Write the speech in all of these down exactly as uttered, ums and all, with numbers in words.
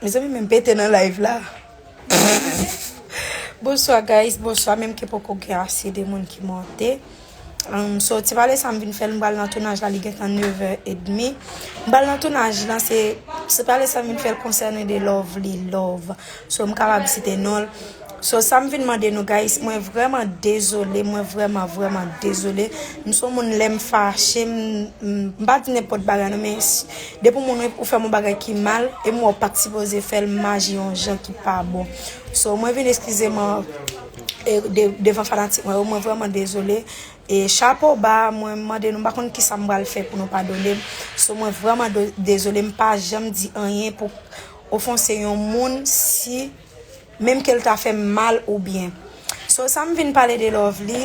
Mezanmi, men pete nan live la. Bonswa guys, bonswa, menm ke poko gen ase de moun ki monte. Um, so, ti pale sa m vin fè l, m pral nan tounaj la, li gentan nevè edmi. M pral nan tounaj la, se, se pale sa m vin fè l konsène de Lovely Love. So, m kapab site non l. So, sa m vin mande nou, guys, mwen vrèman dezole, mwen vrèman, vrèman dezole. M se yon moun, lè m fache, m, m, m pa di nenpòt bagay, non, men s-, depi yon moun ou fè m yon bagay ki mal, e m wè w pa t sipoze fè l, m aji yon jan ki pa bon. So, mwen vin eskize m, e, de-, devan fanatik mwen yo, mwen vrèman dezole. E chapo ba, mwen mande nou, m pa konn kisa m pral fè pou nou padone m. So, mwen vrèman do-, dezole, m pa janm di anyen pou ofanse yon moun si, menm ke l ta fè m mal oubyen. So, sa m vin pale de Lovely,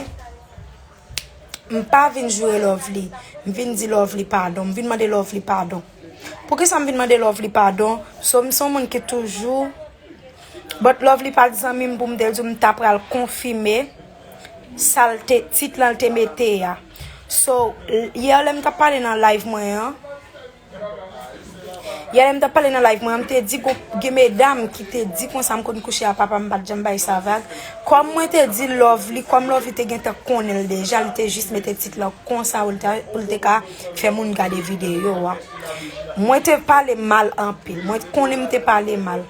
m pa vin joure Lovely. M vin di Lovely padon, m vin mande Lovely padon. Poukisa m vin mande Lovely padon? So, m se yon moun ki toujou But Lovely pa t zanmi m pou m te di w m ta pral konfime sa l te, tit lan l te mete a. So, l-, yè lè m t ap pale nan live mwen an, yè lè m t ap pale nan live mwen an, m te di gon, gen medam ki te di konsa m konn kouche a papa m, m pa t janm bay sa vag. Kòm mwen te di Lovely, kòm Lovely te gentan konnen l deja, li te jis mete tit lan konsa pou l ta, pou l te ka fè moun gade videyo a. Mwen te pale mal anpil. Mwen konnen m te pale mal.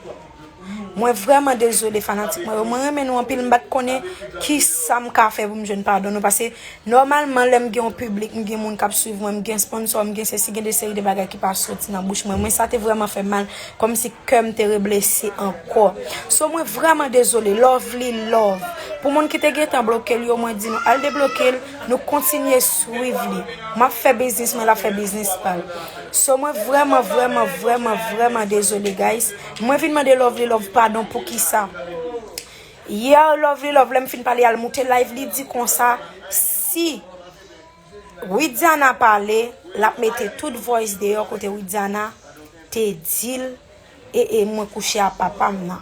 Mwen vrèman dezole fanatik mwen yo. Mwen renmen nou anpil, m pa t konnen ki sa m ka fè pou m jwenn padon nou, paske nòmalman lè m gen yon piblik, m gen moun k ap swiv mwen, m gen sponsò, m gen sesi, gen de seri de bagay ki pa soti nan bouch mwen. Mwen sa te vrèman fè m mal, kòmsi kè m te reblese ankò. So mwen vrèman dezole, Lovely Love. Pou moun ki te gentan bloke l yo, mwen di nou al debloke l, nou kontinye swiv li. M ap fè biznis mwen, l ap fè biznis pa l. So mwen vrèman, vrèman, vrèman, vrèman dezole, guys. Mwen vin mande Lovely Love padon poukisa. Yè, Lovely Love, lè m fin pale a, l moute live, li di konsa, si Widiana pale, l ap mete tout voice deyò kote Widiana te di l, e, e mwen kouche a papa m nan.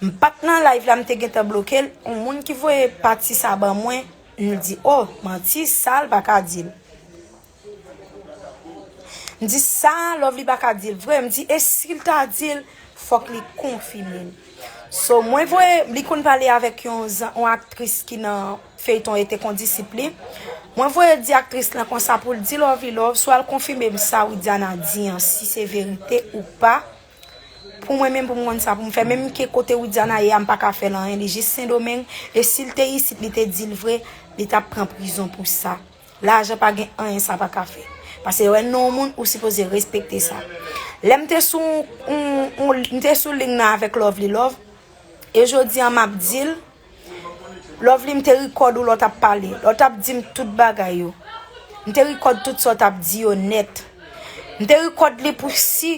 M pa t nan live la, m te gentan bloke l. Yon moun ki voye pati sa ban mwen, m di, o, manti, sa l pa ka di l. M di, sa Lovely pa ka di l vre. M di, e si l ta di l, fòk li konfime l. So, mwen voye, li konn pale avèk yon zan-, yon aktris ki nan feyton Ete Kondisip li. Mwen voye di aktris lan konsa pou l di Lovely Love, swa l konfime m sa Widiana di an, si se verite ou pa. Pou mwen menm, pou m konn sa pou m fè. Menm ke kote Widiana ye a, m pa ka fè l anyen, li jis Sendomeng. E si l te isit, li te di l vre, li t ap pran prizon pou sa. Lajan pa gen anyen sa pa ka fè. Paske lè w wè non yon moun, ou sipoze respekte sa. Lè m te sou, on, on, m te sou liy nan avèk Lovely Love, e jodi an m ap di l, Lovely, m te rikòd ou lè w t ap pale, lè w t ap di m tout bagay yo. M te rikòd tout sa w t ap di yo nèt. M te rikòd li pou si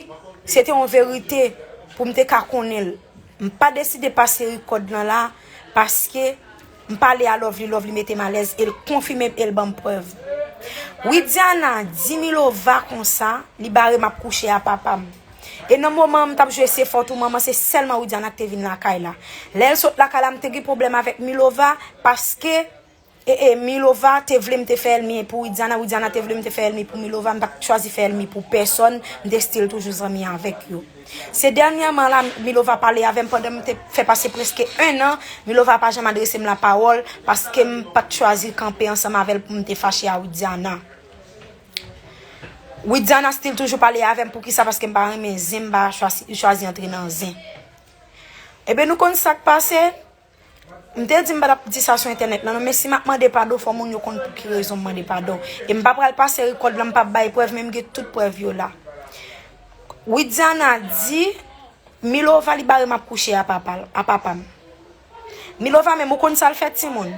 se te yon verite, pou m te ka konnen l. M pa deside pase rikòd lan la, paske m pale a Lovely, Lovely mete m alèz, e l konfime m, e l ban m prèv. Widiana di Milova konsa, li bare m ap kouche a papa m. E nan moman an, m t ap jwe se fòt ou manman, se sèlman Widiana ki te vin lakay la. Lè l sot lakay la, m te gen pwoblèm avèk Milova, paske E, e, Milova te vle m te fè ènmi pou Widiana, Widiana te vle m te fè ènmi pou Milova, m pa t chwazi fè ènmi pou pèsòn, m te still toujou zanmi avèk yo. Se dènyèman la, Milova pale avè m pandan m te fè pase prèske en an, Milova pa janm adrese m lapawòl, paske m pa t chwazi kanpe ansanm avè l pou m te fache a Widiana. Widiana still toujou pale avè m, poukisa? Paske m pa renmen zen, m pa chwazi, chwazi antre nan zen. Ebyen, nou konn sa k pase? M te di m pa t ap di sa sou entènèt lan non, men si m ap mande padon, fò moun yo konn pou ki rezon m mande padon. E m pa pral pase rikòd lan, m p ap bay prèv, men m gen tout prèv yo la. Widiana di Milova li bare m ap kouche a papa l, a papa m. Milova menm, ou konn sa l fè timoun?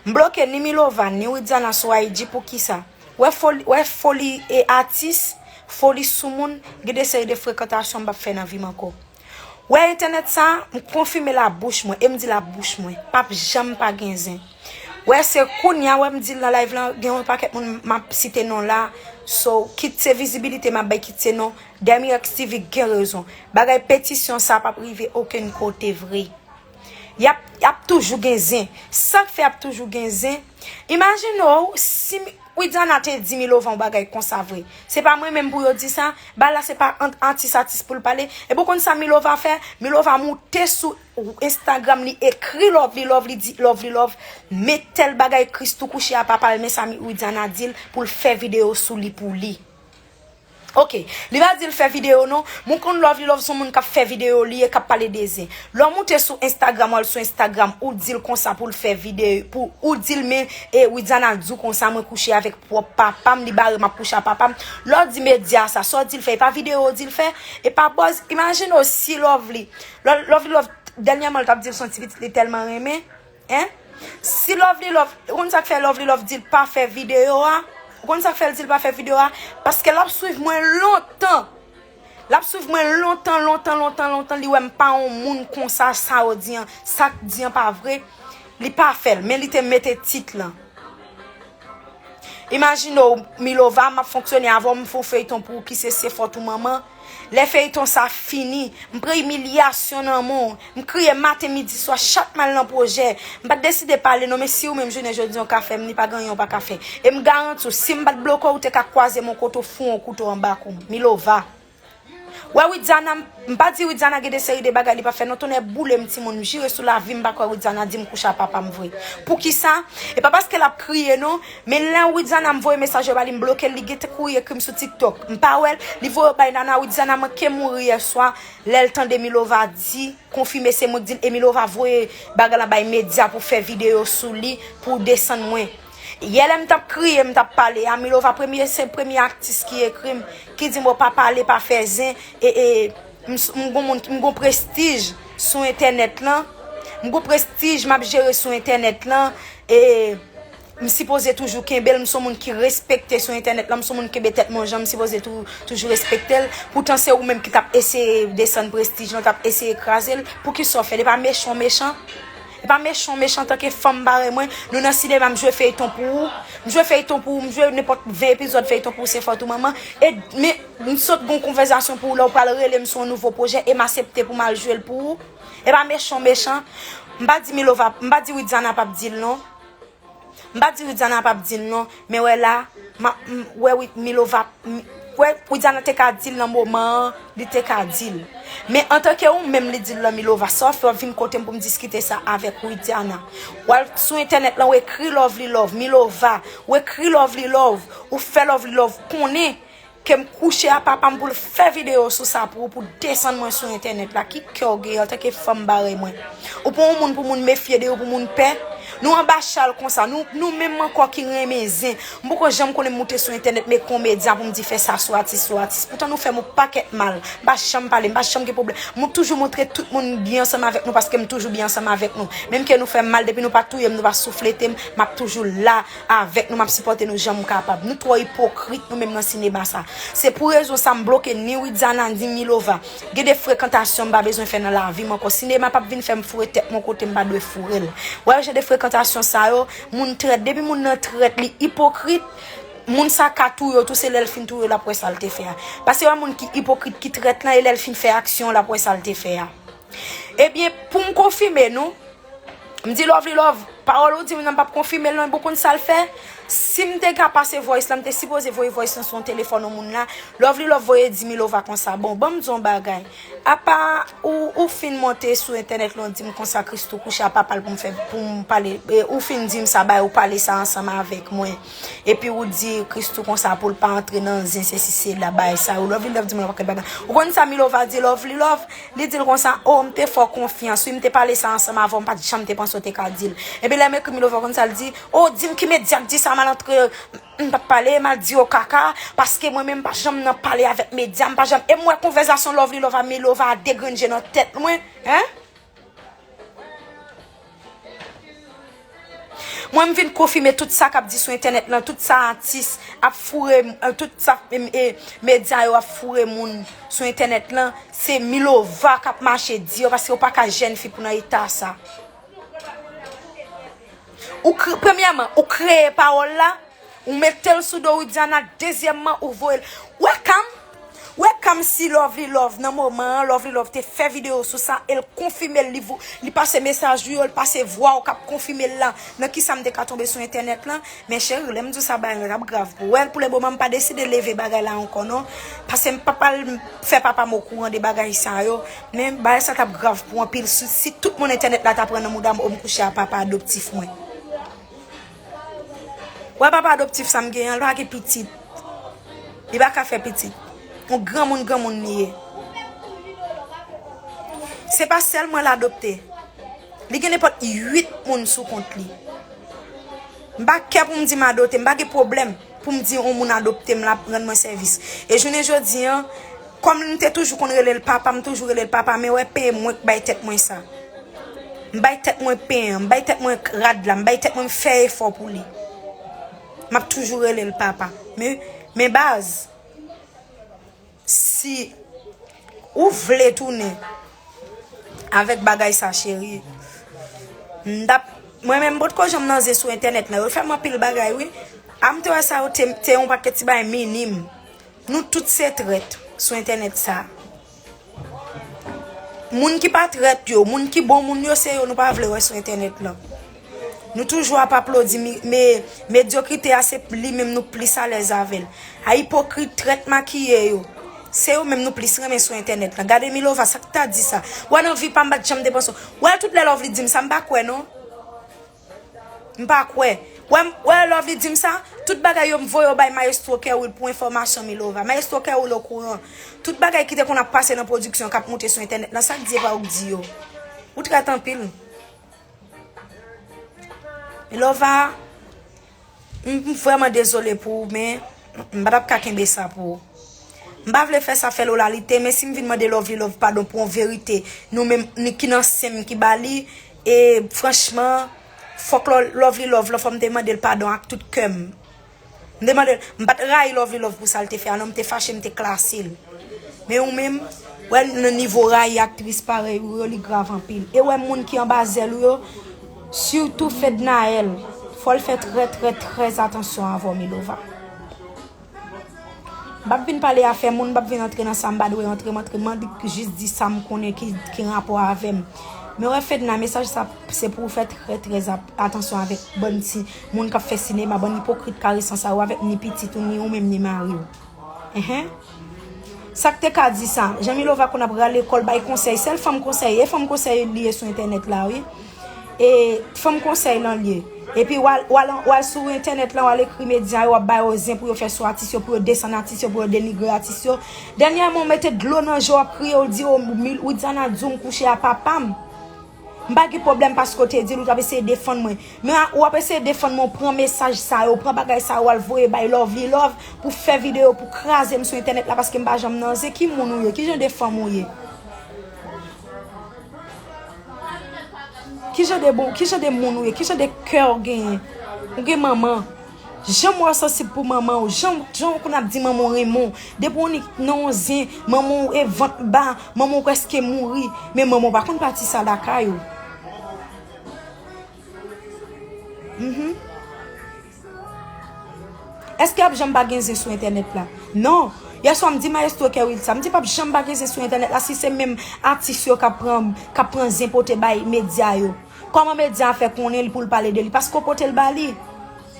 M bloke ni Milova, ni Widiana sou I G, poukisa? Wè foli, wè foli e atis, foli sou moun, gen de seri de frekantasyon m p ap fè nan vi m ankò. Wè entènèt sa, m konfime l a bouch mwen, e m di l a bouch mwen, p ap janm pa gen zen. Wè se kounye a, wè m di l nan live lan, gen yon pakèt moun m ap site non la, so, kit se vizibilite m ap bay, kit se non, Demirex T V gen rezon. Bagay petisyon sa p ap rive okenn kote vre. Y ap, y ap toujou gen zen. Sa k fè y ap toujou gen zen? Imajine w, si m-, Widiana te di Milova yon bagay konsa vre. Se pa mwen menm pou yo di sa. Bagay la se pa ant atis atis pou l pale. Epi w konn sa Milova fè? Milova moute sou Instagram, li ekri Lovely Love, li di Lovely Love met tèl bagay, Christoo kouche a papa l, men sa Widiana di l pou l fè videyo sou li pou li. Ok, li pa di l fè videyo non. Mwen konn Lovely Love se yon moun k ap fè videyo li ye, k ap pale de zen. Lè w moute sou Instagram, w al sou Instagram, ou di l konsa pou l fè videyo, pou ou di l men e Widiana di w konsa mwen kouche avèk pwòp papa m, li bare m ap kouche ak papa m. Lè w di medya sa, sa w di l fè, e pa videyo w di l fè, e pa buzz. Imajine w si Lovely, Lo- Lovely Love, dènyèman l t ap di l se yon ti pitit li tèlman renmen. Hein? Si Lovely Love, ou konn sa k fè Lovely Love di l pa fè videyo a? Ou konn sa k fè l di l pa fè videyo a? Paske l ap swiv mwen lontan. L ap swiv mwen lontan, lontan, lontan, lontan. Li wè m pa yon moun konsa, sa yo di an, sa k di an pa vre. Li pa fè l, men li te mete tit lan. Imajine w, Milova, m ap fonksyone avè w, m fè yon feyton pou ou ki se Se fòt ou manman. Lè feyton sa fini, m pran imilyasyon nan men w. M kriye maten, midi, swa, chak m al nan pwojè. M pa t deside pale non, men si ou menm jounen jodi a w ka fè m, li pa gen anyen w pa ka fè. E m garanti w, si m pa t bloke w, ou te ka kwaze m yon kote w foure yon kouto anba kou m. Milova. Wè Widiana, m pa di Widiana gen de seri de bagay li pa fè non, tonnè boule m timoun, m jire sou lavi m pa kwè Widiana di m kouche ak papa m vre. Poukisa? E pa paske l ap kriye non, men lè Widiana m voye mesaj yo ba li, m bloke l, li gentan kouri ekri m sou TikTok. M pa wè l, li voye yo bay Nana, Widiana manke mouri yèswa, lè l tande Milova di, konfime se mwen k di l, e Milova voye bagay la bay medya pou fè videyo sou li, pou desann mwen. Yè lè m t ap kriye, m t ap pale a Milova, premye, se premye atis ki ekri m, ki di m, "Bon, pa pale, pa fè zen, e, e, m s- m gon moun, m gon prestij sou entènèt lan, m gon prestij m ap jere sou entènèt lan, e m sipoze toujou kenbe l, m se yon moun ki respekte sou entènèt lan, m se yon moun ki kenbe tèt mwen jan m sipoze tou- toujou respekte l. Poutan se ou menm ki t ap eseye desann prestij lan, t ap eseye kraze l. Poukisa w fè l? E pa mechan w mechan?" E pa mechan w mechan antanke fanm parèy mwen. Nou nan sinema, m jwe feyton pou ou. M jwe feyton pou ou, m jwe nenpòt ven epizòd feyton pou ou, Se fòt ou manman. E men, m sot gon konvèsasyon pou ou, lè w pral rele m sou yon nouvo pwojè, e m asepte pou m al jwe l pou ou. E pa mechan w mechan. M pa di Milova, m pa di Widiana p ap di l non. M pa di Widiana p ap di l non, men wè la, m ap, m, wè wi, Milova, m, wè Widiana te ka di l nan moman an, li te ka di l. Men antanke ou menm li di l lan Milova, sa w fè w ap vin kote m pou m diskite sa avèk Widiana. W al sou entènèt lan, w ekri Lovely Love, Milova, w ekri Lovely Love, ou fè Lovely Love konnen ke m kouche a papa m pou l fè videyo sou sa pou ou, pou desann mwen sou entènèt la. Ki kè w gen antanke fanm parèy mwen? Ou pa yon moun pou moun mefye de ou, pou moun pè. Nou anba chal konsa, nou, nou menm ankò ki renmen zen. M poko janm konnen m moute sou entènèt, men kon medya pou m di fè sa sou atis, sou atis. Poutan nou fè m yon pakèt mal. M pa janm pale, m pa janm gen pwoblèm. M toujou montre tout moun byen ansanm avèk nou paske m toujou byen ansanm avèk nou. Menm ke nou fè m mal, depi nou pa touye m, nou pa souflete m, m ap toujou la avèk nou, m ap sipòte nou jan m kapab. Nou twò ipokrit nou menm nan sinema sa. Se pou rezon sa m bloke ni Widiana ni Milova. Gen de frekantasyon m pa bezwen fè nan lavi m ankò. Sinema p ap vin fè m foure tèt mwen kote m pa dwe foure l. Wè jan de frekantasyon sa yo, moun trèt. Depi moun nan trèt, li ipokrit, moun sa ka touye w tou, se lè l fin touye w l ap wè sa l te fè a. Paske wè moun ki ipokrit, ki trèt lan, e lè l fin fè aksyon l ap wè sa l te fè a. Ebyen, pou m konfime nou, m di Lovely Love, pawòl ou di m nan m p ap konfime l non, bon konn sa l fè? Si m te ka pase voice lan, m te sipoze voye voice lan sou yon telefòn yon moun la. Lovely Love voye di Milova konsa, bon, ban m di yon bagay. Apa ou, ou fin monte sou entènèt lan, ou di m konsa Christoo kouche a papa l pou m fè, pou m pale, e, ou fin di m sa, bay ou pale sa ansanm avèk mwen. Epi ou di Christoo konsa pou l pa antre nan zen, se si se la, bay sa yo. Lovely Love di m yon pakèt bagay. Ou konn sa Milova di Lovely Love? Li di l konsa, o, m te fè w konfyans, wi, m te pale sa ansanm avè w, m pa t janm te panse w te ka di l. Epi lè m ekri Milova konsa, l di, o, di m ki medya k di sa, m al antre, m p ap pale, m al di yo kaka, paske mwen menm m pa janm nan pale avèk medya, m pa janm, e m wè konvèsasyon Lovely Love a Milova a degrenn je nan tèt mwen, hein? Mwen, m vin konfime tout sa k ap di sou entènèt lan, tout sa atis ap foure, eh, tout sa, eh, eh, medya yo ap foure moun sou entènèt lan, se Milova k ap mache di yo, paske yo pa ka jèn fi pou nan eta sa. Ou kre- premyèman, ou kreye pawòl la, ou mete l sou do Widiana, dezyèmman, ou voye l. Wè ka m, wè ka Kòmsi Lovely Love, nan moman an, Lovely Love te fè videyo sou sa, e l konfime l, li vo-, li pase mesaj ou yo, li pase vwa w k ap konfime l la, nan kisa m te ka tonbe sou entènèt lan. Men cheri, lè m di w sa, bagay la t ap grav pou ou. Wè, pou le moman, m pa deside leve bagay la ankò, non. Paske m pa pral fè papa m okouran de bagay sa yo. Men bagay sa t ap grav pou anpil. Si, si tout moun entènèt la t ap pran nan mouda m, o m kouche a papa adoptif mwen. Wè papa adoptif sa m genyen an, li pa gen pitit. Li pa ka fè pitit. Yon granmoun, granmoun li ye. Se pa sèl mwen l adopte. Li gen nenpòt uit moun sou kont li. M pa kè pou m di m adopte, m pa gen pwoblèm pou m di yon moun adopte m, l ap rann mwen sèvis. E jounen jodi an, kòm m te toujou konn rele l papa, m toujou rele l papa, men wè penyen mwen k bay tèt mwen sa. M bay tèt mwen penyen, m bay tèt mwen rad la, m bay tèt mwen, m fè efò pou li. M ap toujou rele l papa. Men, men baz, si ou vle tounen avèk bagay sa, cheri, m t ap, mwen menm, m potko janm nan zen sou entènèt la. Yo fè m anpil bagay, wi. A m te wè sa yo te, te yon pakèt ti bagay minim. Nou tout se trèt sou entènèt sa. Moun ki pa trèt yo, moun ki bon moun yo, se yo nou pa vle wè sou entènèt lan. Nou toujou ap aplodi mi-, me-, medyokrite a, se li menm nou plis alèz avè l. A ipokrit, trèt, makiye yo, se yo menm nou plis renmen sou entènèt lan. Gade Milova, sa k ta di sa? Wè nan vi pa m, m pa t janm te panse. Wè tout lè Lovely di m sa, m pa kwè non. M pa kwè. Wè, wè Lovely di m sa, tout bagay yo m voye yo bay Maestro Kerwill pou enfòmasyon Milova. Maestro Kerwill okouran. Tout bagay ki te konn ap pase nan pwodiksyon k ap moute sou entènèt lan, sa k di e pa ou k di yo. Ou trèt anpil. Milova, m, m vrèman dezole pou ou, men m pa t ap ka kenbe sa pou ou. M pa vle fè sa fè lolalite, men si m vin mande Lovely Love padon pou yon verite, nou menm, ni ki nan sen m ki ba li, e franchman, fòk Lo-, Lovely Love, fò m te mande l padon ak tout kè m. M te mande l, m pa t rayi Lovely Love pou sa l te fè a, non, m te fache, m te klase l. Men ou menm, wè nan nivo rayi aktris parèy ou yo, li grav anpil. E wè moun ki anba zèl ou yo, sitou Fednaelle, fò l fè trè, trè, trè atansyon avè w, Milova. M p ap vin pale afè moun, m p ap vin antre nan sa m pa dwe antre, m antre, m annik jis di sa m konnen ki, ki rapò avè m. Men wè Fedna, mesaj sa se pou w fè trè, trè ap-, atansyon avèk bann ti moun k ap fè sinema, bann ipokrit karesan sa yo avèk ni pitit ou, ni ou menm, ni mari w. Enhen. Sa k te ka di sa? Jan Milova konn ap rale kò l bay konsèy, sèl fanm konsèy, e fanm konsèy li ye sou entènèt la, wi. E fanm konsèy lan l ye. Epi w al, w al, w al sou entènèt lan, w al ekri medya yo, w ap ba yo zen pou yo fè sou atis yo, pou yo desann atis yo, pou yo denigre atis yo. Dènyèman, w mete dlo nan je w, w ap kriye, w di, "O, Mil-, Widiana di w m kouche a papa m." M pa gen pwoblèm paske w te di l, ou t ap eseye defann mwen. Men a, ou ap eseye defann mwen, ou pran mesaj sa yo, ou pran bagay sa yo, w al voye bay Lovely Love pou fè videyo, pou kraze m sou entènèt la paske m pa janm nan zen. Ki moun ou ye? Ki jan de fanm ou ye? Ki jan de bon, ki jan de moun ou ye? Ki jan de kè w genyen? Ou gen manman. Jan w sansib pou manman w, jan, jan w konn ap di manman w renmen w. Depi w nik nan yon zen, manman w e vant ba, manman w prèske mouri. Men manman w pa konn pati sa lakay ou. Mhm. Èske ap janm pa gen zen sou entènèt la? Non. Yèswa m di Maestro Kerwill sa, m di p ap janm pa gen zen sou entènèt la si se menm atis yo k ap pran, k ap pran zen pote bay medya yo. Kòman medya a fè konnen l pou l pale de li? Paske w pote l ba li.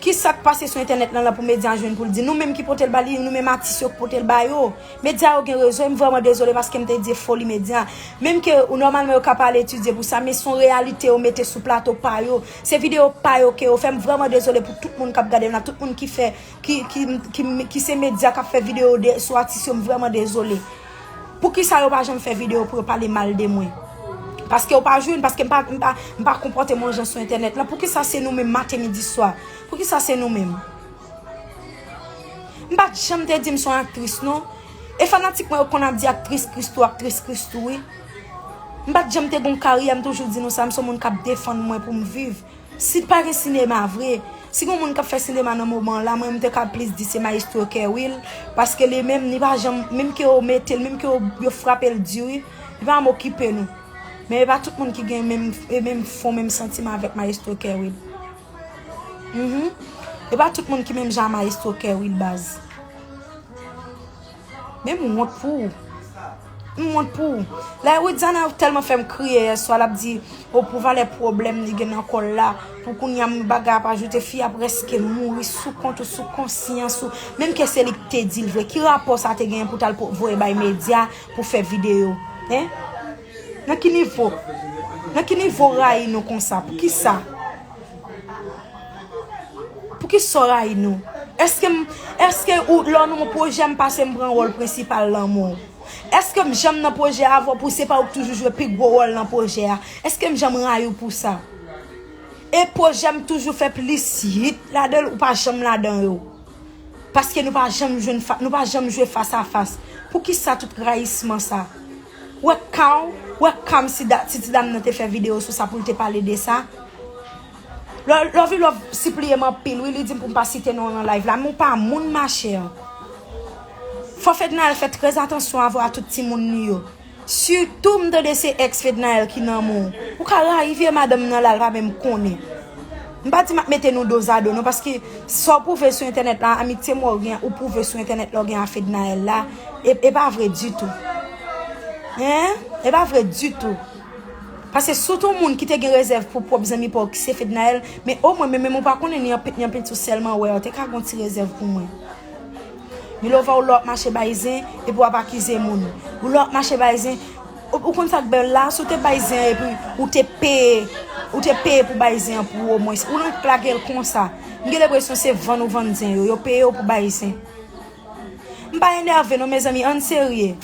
Kisa k pase sou entènèt lan la pou medya a jwenn pou l di? Nou menm ki pote l ba li, nou menm atis yo k pote l ba yo. Medya yo gen rezo, e m vrèman dezole paske m te di e foli medya. Menm ke ou nòmalman yo ka pa al etidye pou sa, men se yon reyalite yo mete sou plato pa yo. Se videyo pa yo ke yo fè. M vrèman dezole pou tout moun k ap gade m la, tout moun ki fè, ki, ki, ki, ki se medya k ap fè videyo de, sou atis yo, m vrèman dezole. Poukisa yo pa janm fè videyo pou yo pale mal de mwen? Paske yo pa jwenn, paske m pa, m pa, m pa konpòte m yon jan sou entènèt lan. Poukisa se nou menm maten, midi, swa? Poukisa se nou menm? M pa t janm te di m se yon aktris, non. E fanatik mwen yo konn ap di aktris Christoo, aktris Christoo, wi. M pa t janm te gon karyè, m toujou di nou sa, m se yon moun k ap defann mwen pou m viv. Si pa gen sinema vre, si gon moun k ap fè sinema nan moman la, mwen m te ka plis di se Maestro Kerwill, paske li menm, li pa janm, menm ke yo mete l, menm ke yo, yo frape l di, wi, li pa janm okipe nou. Men e pa tout moun ki gen menm, e menm fon, menm santiman avèk Maestro Kerwill. Mhm. E pa tout moun ki menm jan a Maestro Kerwill, baz. Men m wont pou ou. M wont pou ou. Lè Widiana tèlman fè m kriye yè swa, l ap di, o, pou valè pwoblèm li gen nan kò l la, pou kounye a m bagay ap ajoute, fi a prèske mouri sou kont ou, sou konsyans ou. Menm ke se li ki te di l vre, ki rapò sa te genyen pou t al po- voye bay medya pou fè videyo? Hein? Nan ki nivo? Nan ki nivo rayi nou konsa? Poukisa? Poukisa w rayi nou? Èske m, èske ou, lè w nan yon pwojè, m pase m pran wòl prensipal lanmou? Èske m janm nan pwojè avè w pou se pa ou k toujou jwe pi gwo wòl nan pwojè a? Èske m janm rayi w pou sa? E pwojè m toujou fè plis hit ladan l, ou pa janm ladan yo. Paske nou pa janm jwenn fa, nou pa janm jwe fas a fas. Poukisa tout rayisman sa? Ou wè ka w, ou wè ka m si da, si ti dam nan te fè videyo sou sa pou l te pale de sa? Lo- Lovely Love sipliye m anpil, wi, li di m pou m pa site non w nan live la, men w pa moun, machè. Fò Fednaelle fè trè atansyon avè w a tout timoun li yo. Sitou m tande se ex Fednaelle ki nan men w. Ou ka rayi vye madanm nan la, l pa menm konnen. M pa di m ap mete nou dozado non, paske sa w pwouve sou entènèt la, amitye mwen w gen, ou pwouve sou entènèt la w gen a Fednaelle la, e, e pa vre ditou. Hein? E pa vre ditou. Paske si w te yon moun ki te gen rezèv pou pwòp zanmi pa w ki se Fednaelle, men omwen, men menm ou pa konnen ni anpit, ni anpit sou sèlman wè, ou te ka gen yon ti rezèv pou mwen. Milova, ou lè w ap mache bay zen, epi w ap akize moun. Ou lè w ap mache bay zen, ou, ou konn sa k bèl la, si w te bay zen an epi ou te peye, ou te peye pou bay zen an pou ou omwen, ou nan lage l konsa. M gen lenpresyon se vann ou vann zen yo, yo peye w pou bay zen. M pa enève non, mezanmi, ann serye.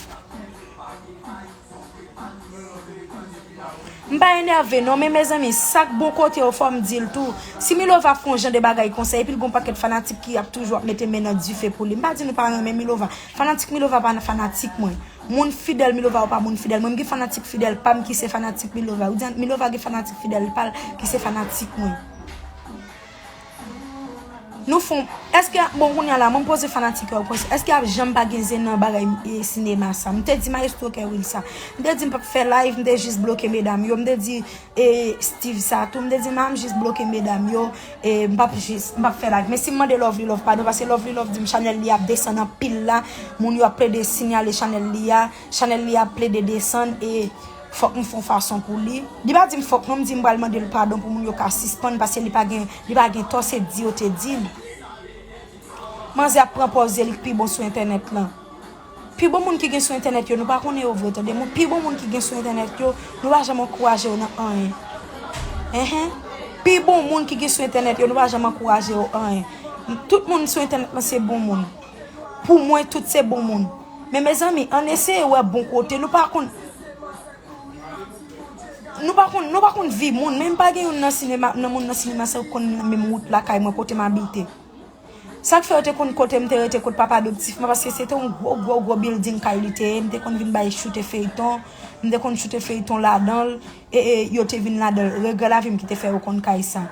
M pa enève non, men mezanmi, sa k bon kote yo, fò m di l tou. Si Milova fè yon jan de bagay konsa, epi l gon pakèt fanatik ki ap toujou ap mete men nan dife pou li. M pa di nou pa renmen Milova. Fanatik Milova pa fanatik mwen. Moun fidèl Milova ou pa moun fidèl mwen. M gen fanatik fidèl pa m ki se fanatik Milova. Ou di Milova gen fanatik fidèl pa l ki se fanatik mwen. Nou fon, èske, bon, kounye a la, mwen poze fanatik yo, èske ap janm pa gen zen nan bagay e, sinema sa? M te di Maestro Kerwil sa. M te di m p ap fè live, m te jis bloke medam yo. M te di e, Steve sa tou, m te di m a m jis bloke medam yo, e, m p ap jis, m p ap fè live. Men si m mande Lovely Love padon, paske Lovely Love di m chanèl li ap desann anpil la, moun yo ap plede sinyale chanèl li a, chanèl li ap plede desann, e, fòk m fè yon fason pou li. Li pa di m fòk non, m di m pral mande l padon pou moun yo ka sispann, paske li pa gen, li pa gen tò, se di yo te di l. Manzè ap pran pòz li k pi bon sou entènèt lan. Pi bon moun ki gen sou entènèt yo, nou pa konnen yo vre, tande. Moun, pi bon moun ki gen sou entènèt yo, nou pa janm ankouraje yo nan anyen. Enhen. Pi bon moun ki gen sou entènèt yo, nou pa janm ankouraje yo anyen. Tout moun sou entènèt lan se bon moun. Pou mwen, tout se bon moun. Men mezanmi, ann eseye wè bon kote. Nou pa konn, nou pa konn, nou pa konn vi moun. Men m pa gen youn nan sinema, nan moun nan sinema sa yo konn menm wout lakay mwen, kote m abite. Sa k fè yo te konn kote m te rete, kot papa adoptif mwen, paske se te yon gwo, gwo, gwo bilding kay li te ye. M te konn vin bay choute feyton, m te konn choute feyton ladan l. E, e, yo te vin ladan l. Regrè lavi m ki te fè yo konn kay sa.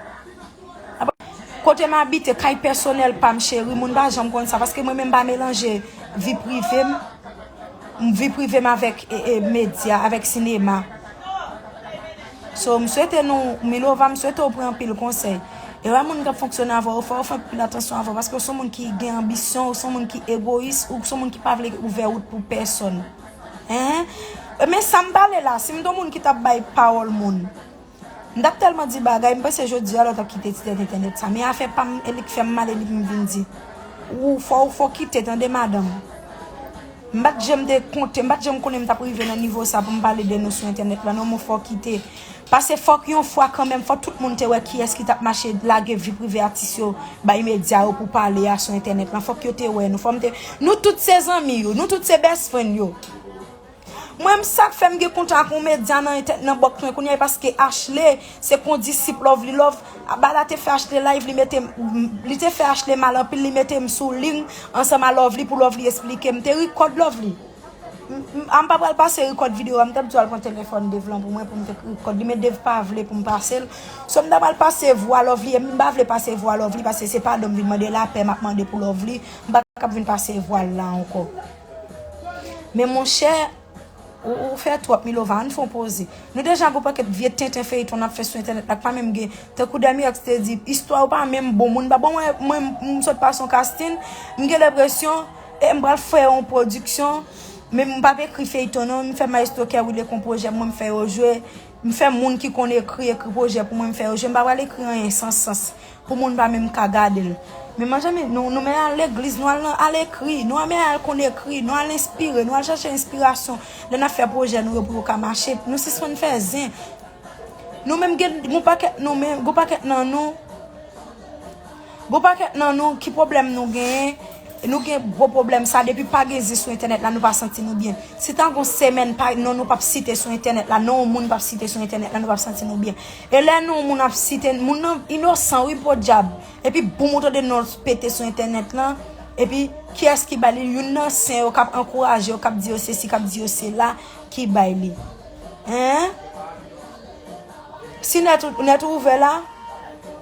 Kote m abite, kay pèsonèl pa m, cheri, moun pa janm konn sa, paske mwen menm m pa melanje vi prive m, vi prive m avèk, e, e, medya, avèk sinema. So, m swete nou, Milova, m swete w pran anpil konsèy. E wè moun k ap fonksyone avè w, fò w fè anpil atansyon avè w, paske w se yon moun ki gen anbisyon, ou se yon moun ki egoyis, ou se yon moun ki pa vle ouvè wout pou pèsonn. Enhen. Men sa m pale la, si m te yon moun ki t ap bay pawòl moun, m t ap tèlman di bagay, m panse jodi a lòt ap kite ti tèt entènèt sa. Men afè pa m, e li k fè m mal, e li pou m vin di. Ou fò, ou fò kite, tande, madanm. M pa t janm te konte, m pa t janm konnen m t ap rive nan nivo sa pou m pale de nou sou entènèt la, non, men fò kite. Paske fòk yon fwa kanmenm, fò tout moun te wè kiyès ki t ap mache lage vi prive atis yo bay medya yo pou pale a sou entènèt lan. Fòk yo te wè nou. Fò m te, nou tout se zanmi yo, nou tout se best friend yo. Mwen, m sa k fè m gen kontak ak yon medya nan entè-, nan bòks mwen kounye a, paske Ashley, se kondisip Lovely Love. Bala te fè Ashley live, li mete m, li te fè Ashley mal anpil, li mete m sou liy ansanm a Lovely pou Lovely esplike m. M te rikòd Lovely. M, m, a m pa pral pase rikòd videyo a, m t ap di w al pran telefòn Dave lan pou mwen, pou m te rikòd li, men Dave pa vle pou m pase l. So, m ta pral pase vwa Lovely, e m pa vle pase vwa Lovely, paske se padon m vin mande, lapè m ap mande pou Lovely, m pa ka ap vin pase vwa l la ankò. Men monchè, ou, ou fè twòp, Milova, ann fè yon poze. Nou deja gon pakèt vye tenten feyton n ap fè sou entènèt la, k pa menm gen, tankou Demi X te di, istwa yo pa menm bon, moun pa bon, mwen, mwen, m sot pase yon casting, m gen lenpresyon, M pral fè yon pwodiksyon, men m p ap ekri feyton non, m fè Maestro Kerwil ekri yon pwojè pou mwen, m fè yo jwe. M fè moun ki konn ekri, ekri pwojè pou mwen, m fè yo jwe. M pa pral ekri anyen san sans pou moun pa menm ka gade l. Men manzè, nou, nou men al legliz, nou al, al ekri, nou al men al konn ekri, nou al enspire, nou al chache enspirasyon. Lè n ap fè pwojè nou yo pou yo ka mache, nou sispann fè zen. Nou menm gen gon pakèt nou menm, gon pakèt nan nou, gon pakèt nan nou ki pwoblèm nou genyen? Nou gen gwo pwoblèm sa, depi pa gen zen sou entènèt la, nou pa santi nou byen. Si ta gon semèn pa non nou p ap site sou entènèt la, non yon moun p ap site sou entènèt la, nou p ap santi nou byen. E lè non yon moun ap site, moun nan inosan wi podyab. Epi boum ou tande non pete sou entènèt lan. Epi kiyès ki bay li? Youn nan sen yo k ap ankouraje yo, k ap di yo sesi, k ap di yo sela, ki bay li. Hein? Si nèt ou, nèt ou ouvè la,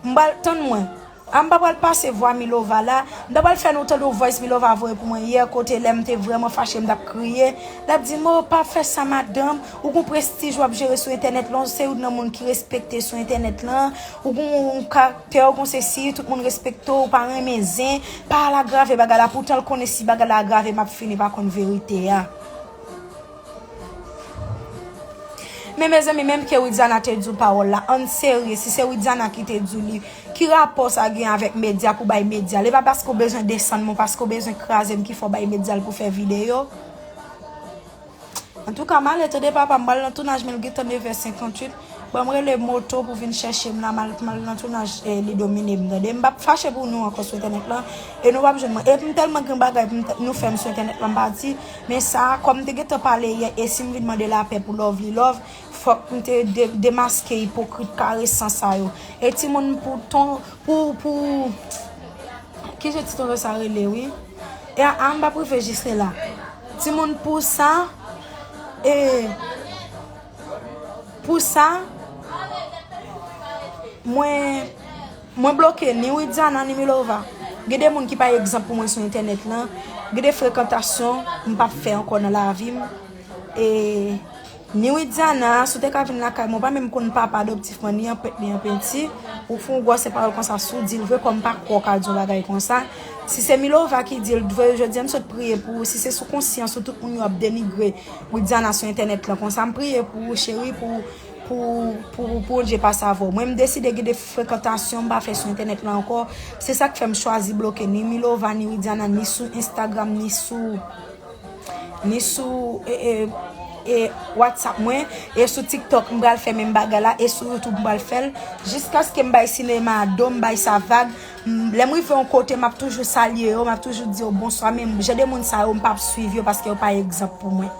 m pral tann mwen. A m pa pral pase vwa Milova la. M ta pral fè nou tande yon voice Milova voye pou mwen yè kote lè m te vrèman fache m t ap kriye. L ap di m, "O, pa fè sa madanm, ou gon prestij w ap jere sou entènèt lan, ou se youn nan moun ki respekte sou entènèt lan, ou gon yon karaktè, ou gon sesi, tout moun respekte w, ou pa renmen zen, pa al agrave bagay la." Poutan l konnen si bagay la agrave m ap fini pa konn verite a. Men mezanmi, menm ke Widiana te di w pawòl la, ann serye, si se Widiana ki te di w li, ki rapò sa gen avèk medya pou bay medya? Li pa paske w bezwen desann mwen, paske w bezwen kraze m ki fè w bay medya l pou fè videyo? Antouka, m ale tande papa, m pral nan tounaj, men l gentan nevè senkantuit. Ban m rele moto pou vin chèche m la, m al, m al nan tounaj, eh, li domine m, tande. M p ap fache pou nou ankò sou entènèt lan, e nou p ap jwenn mwen. E m tèlman gen bagay pou m t-, nou fè m sou entènèt lan, m pa di, men sa, kòm m te gentan pale yè, e si m vin mande lapè pou Lovely Love, fòk m te de-, demaske ipokrit karesan sa yo. E timoun pou ton, pou, pou, ki jan ti tonton sa rele, wi? E a, a, m p ap rive jis la. Timoun pou sa, e, pou sa, mwen, mwen bloke ni Widiana, ni Milova. Gen de moun ki pa egzanp pou mwen sou entènèt lan. Gen de frekantasyon m p ap fè ankò nan lavi m. E ni Widiana, si w te ka vin lakay mwen, w pa menm konn papa adoptif mwen, ni an pent, ni an penti. Ou fè yon gwòsè pawòl konsa, si w di l vre, kòm m pa kwè w ka di yon bagay konsa. Si se Milova ki di l vre, jodi a m sot priye pou ou. Si se sou konsyans ou, tout moun yo ap denigre Widiana sou entènèt lan konsa, m priye pou ou, cheri, pou, pou, pou, pou Bondye pase avè w. Mwen, m deside gen de frekantasyon m pa fè sou entènèt lan ankò. Se sa k fè m chwazi bloke ni Milova, ni Widiana, ni sou Instagram, ni sou, ni sou, e, e, e, WhatsApp mwen, e sou TikTok, m pral fè menm bagay la, e sou YouTube, m pral fè l, jiskaske m bay sinema a do, m bay sa vag. M, lè m rive yon kote, m ap toujou salye yo, m ap toujou di yo bonswa, men jan de moun sa yo, m p ap swiv yo paske yo pa egzanp pou mwen.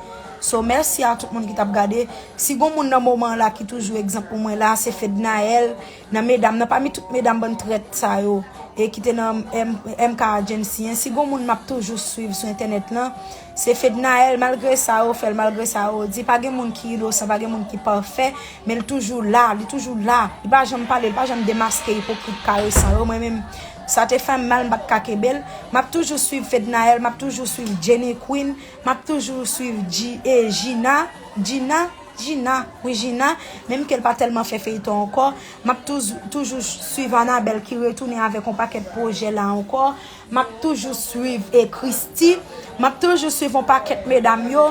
So, mèsi a tout moun ki t ap gade. Si gon moun nan moman an la ki toujou egzanp pou mwen la, se Fednaelle, nan medam nan, pami tout medam bann trèt sa yo, e ki te nan M-, M K Agency an. Si gon moun m ap toujou swiv sou entènèt lan, se Fednaelle, malgre sa yo fè l, malgre sa yo di, pa gen moun ki inosan, pa gen moun ki pafè, men l toujou la, li toujou la. Li pa janm pale, li pa janm demaske ipokrit karesan yo. Mwen menm, sa te fè m mal, m pa t ka kenbe l. M ap toujou swiv Fednaelle, m ap toujou swiv Jenny Queen, m ap toujou swiv Ji-, e, Gina, Gina, Gina, wi Gina, menm ke l pa tèlman fè feyton ankò, m ap touz-, toujou swiv Anabelle ki retounen avèk yon pakèt pwojè la ankò, m ap toujou swiv, e, Christie, m ap toujou swiv yon pakèt medam yo,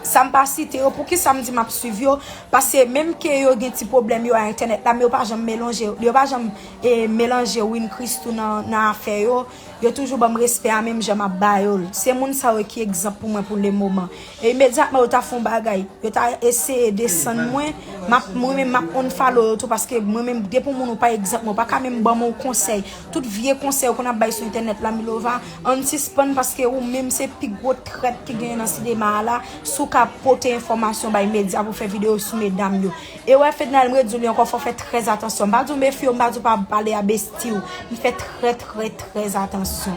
sa m pa site yo, poukisa m di m ap swiv yo, paske menm ke yo gen ti pwoblèm yo a entènèt la, men yo pa janm melanje, yo pa janm, e, melanje Win Christou nan, nan afè yo, yo toujou ban m respè a menm jan m ap ba yo l. Se moun sa yo ki egzanp pou mwen pou le moman. E imedyatman yo ta fè yon bagay, yo ta eseye desann mwen, m ap, mwen menm m ap unfollow yo tou, paske mwen menm depi yon moun ou pa egzanp mwen, ou pa ka menm ban m yon konsèy. Tout vye konsèy ou konn ap bay sou entènèt la, Milova, ann sispann, paske ou menm se pi gwo trèt ki genyen nan sinema a la. Si w ka pote enfòmasyon bay medya pou fè videyo sou medam yo. E wè Fednaelle, m redi w li ankò, fò w fè trè atansyon. M pa di w mefye w, m pa di w pa pale a besti w. M fè trè, trè, trè atansyon.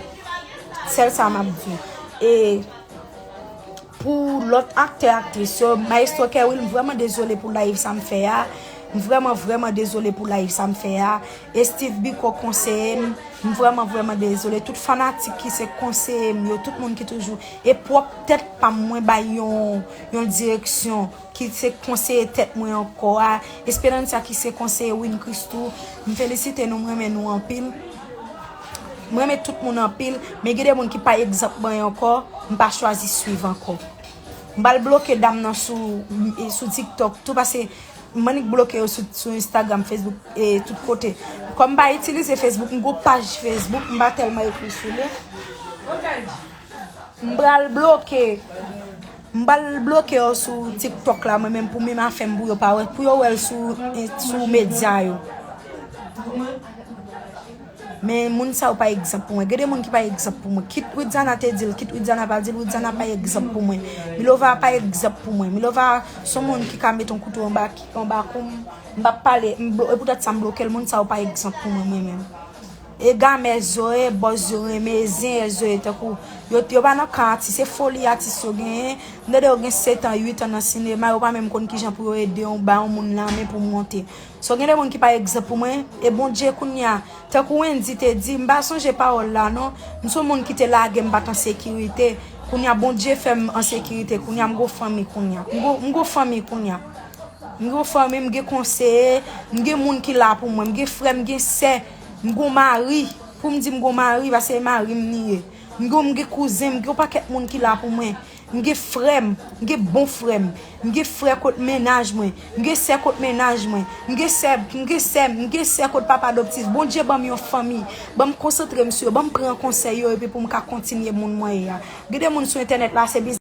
Sèl sa m ap di w. E pou lòt aktè, aktris yo, Maestro Kerwil, m vrèman dezole pou live sa m fè a. M vrèman, vrèman dezole pou live sa m fè a. E Steve Biko konseye m, m vrèman, vrèman dezole. Tout fanatik ki se konseye m yo, tout moun ki toujou, e pwòp tèt pa m, mwen bay yon, yon direksyon ki se konseye tèt mwen ankò a, Esperanza ki se konseye Win Christou, m felisite nou, m renmen nou anpil. Mwen renmen tout moun anpil, men gen de moun ki pa egzanp mwen ankò, m pa chwazi swiv ankò. M pral bloke dam nan sou, sou TikTok tou, paske m annik bloke yo sou, sou Instagram, Facebook, e tout kote. Kòm m pa itilize Facebook, m gon paj Facebook, m pa tèlman ekri sou li. M pral bloke. M pral bloke yo sou TikTok la, mwen menm pou menm afè m pou yo pa wè, pou yo wè l sou, sou medya yo. Men moun sa yo pa egzanp pou mwen. Gen de moun ki pa egzanp pou mwen. Kit Widiana te di l, kit Widiana pa di l, Widiana pa egzanp pou mwen. Milova pa egzanp pou mwen. Milova se yon moun ki ka mete yon kouto anba, anba kou m, m p ap pale, m blo-, e poutèt sa m bloke l, moun sa yo pa egzanp pou mwen, mwen menm. E gamè zo ye, bòz yo renmen, zen zo ye, tankou yo, yo pa nan kan atis, se foli atis yo genyen. M tande yo gen sèt an, uit an nan sinema, yo pa menm konn kijan pou yo ede yon, bay yon moun lanmen pou monte. So, gen de moun ki pa egzanp pou mwen, e Bondye kounye a, tankou Wendy te di, m pa sonje pawòl la non, m se yon moun ki te lage m pa t an sekirite, kounye a Bondye fè m an sekirite, kounye a m gon fanmi kounye a. M gon, m gon fanmi kounye a. M gon fanmi, m gen konseye, m gen moun ki la pou mwen, m gen frè, m gen sè, m gon mari. Pou m di m gon mari, paske e mari m li ye. M gon, m gen kouzen, m gen yon pakèt moun ki la pou mwen. M gen frè m, m gen bon frè m. M gen frè kot mennaj mwen. M gen sè kot mennaj mwen. M gen sè, m gen sè, m gen sè kot papa adoptif. Bondye ban m yon fanmi. Ban m konsantre m sou yo. Ban m pran konsèy yo epi pou m ka kontinye moun mwen ye a. Gen de moun sou entènèt la, se biznis